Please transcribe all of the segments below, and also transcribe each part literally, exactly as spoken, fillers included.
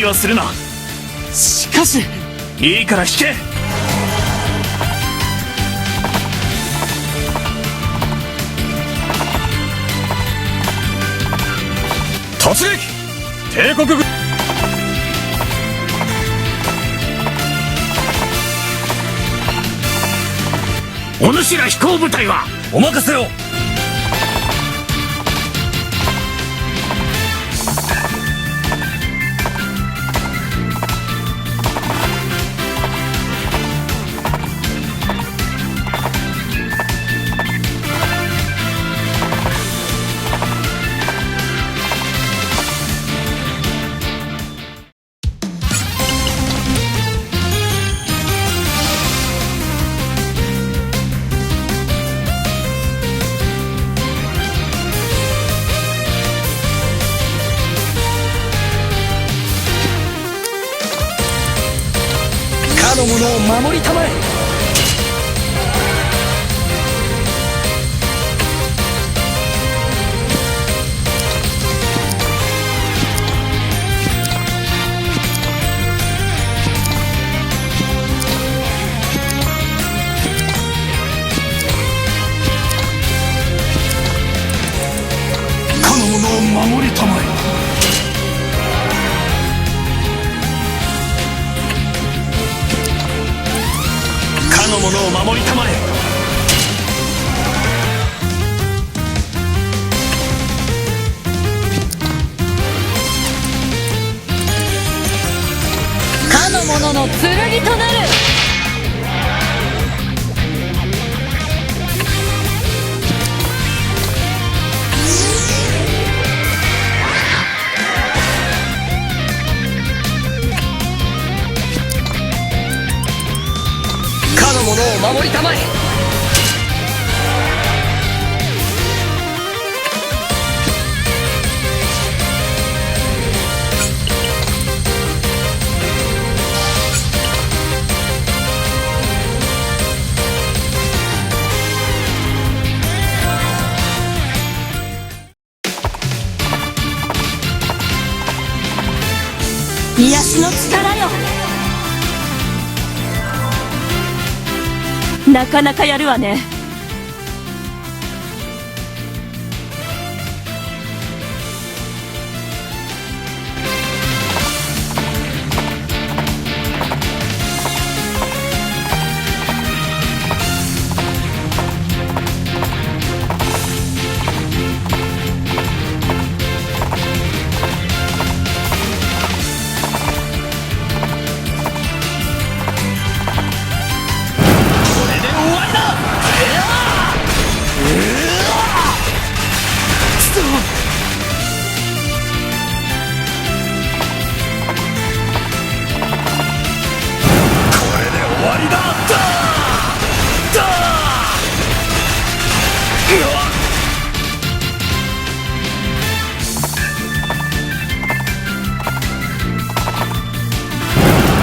はするな。しかし、いいから引け。突撃。帝国軍。お主ら飛行部隊はお任せを。かの者を守りたまえ。かの者を守りたまえ。かの者を守りたまえ。かの者の剣となる。かの者を守りたまえ。癒しの力よ。なかなかやるわね。これで終わりだ。うわ！くそ！これで終わりだ！だ！だ！うわ！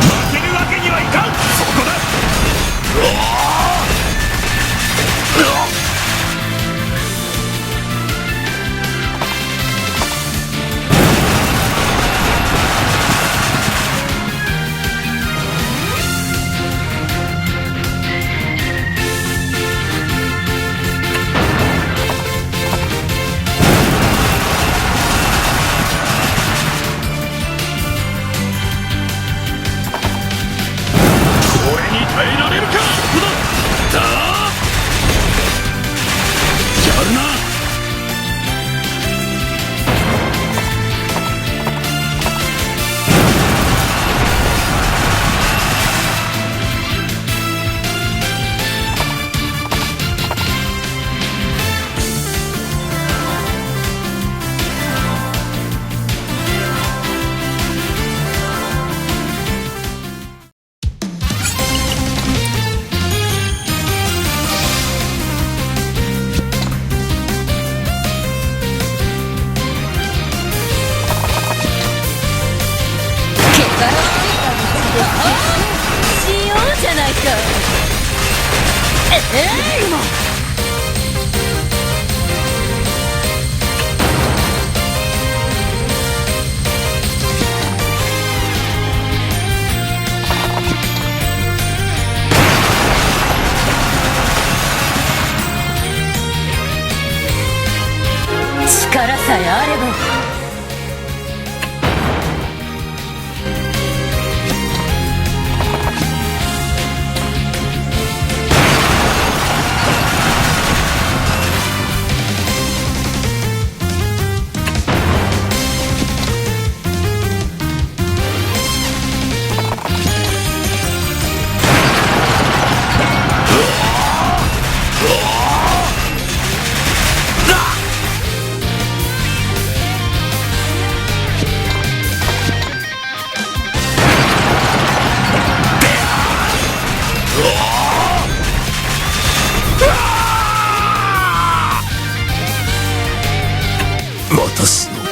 負けるわけにはいかん！そこだ！うわ！うわ！これに耐えられるか！どうだ！だあ！やるな！しようじゃないか。ええい！力さえあれば。 私の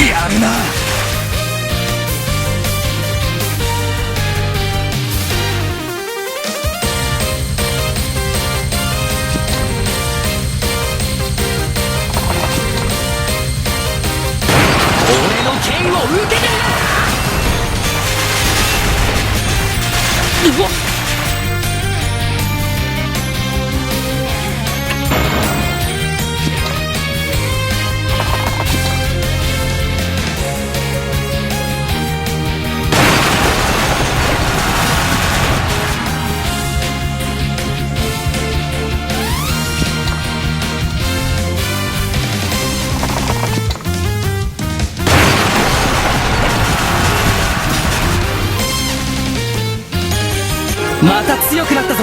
やるな。 俺の剣を受けてみな！うわっ！ また強くなったぞ。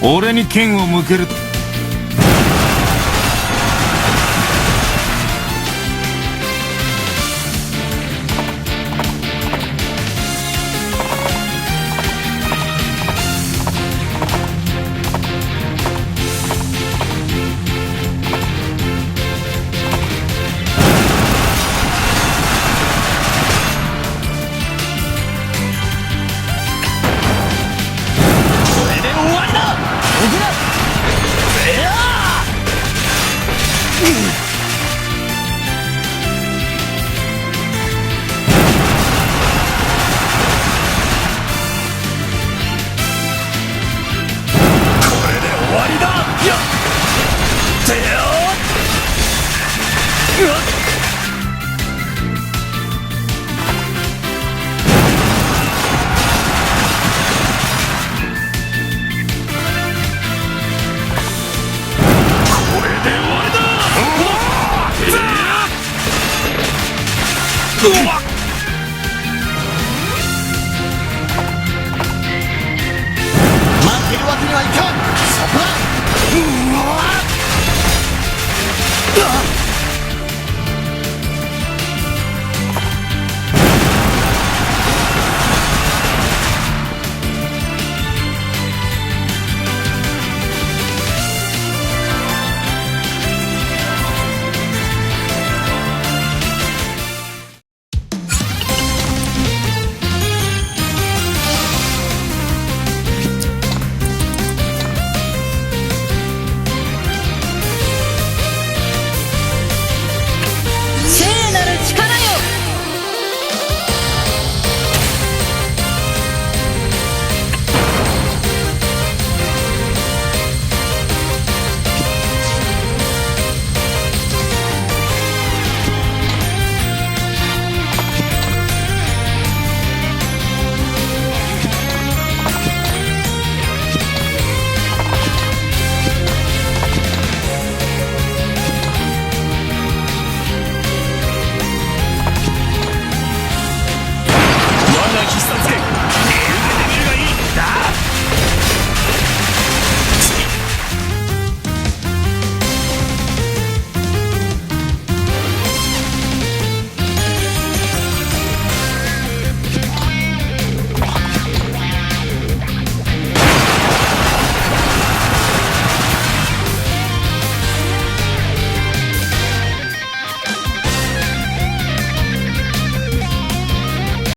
俺に剣を向けるって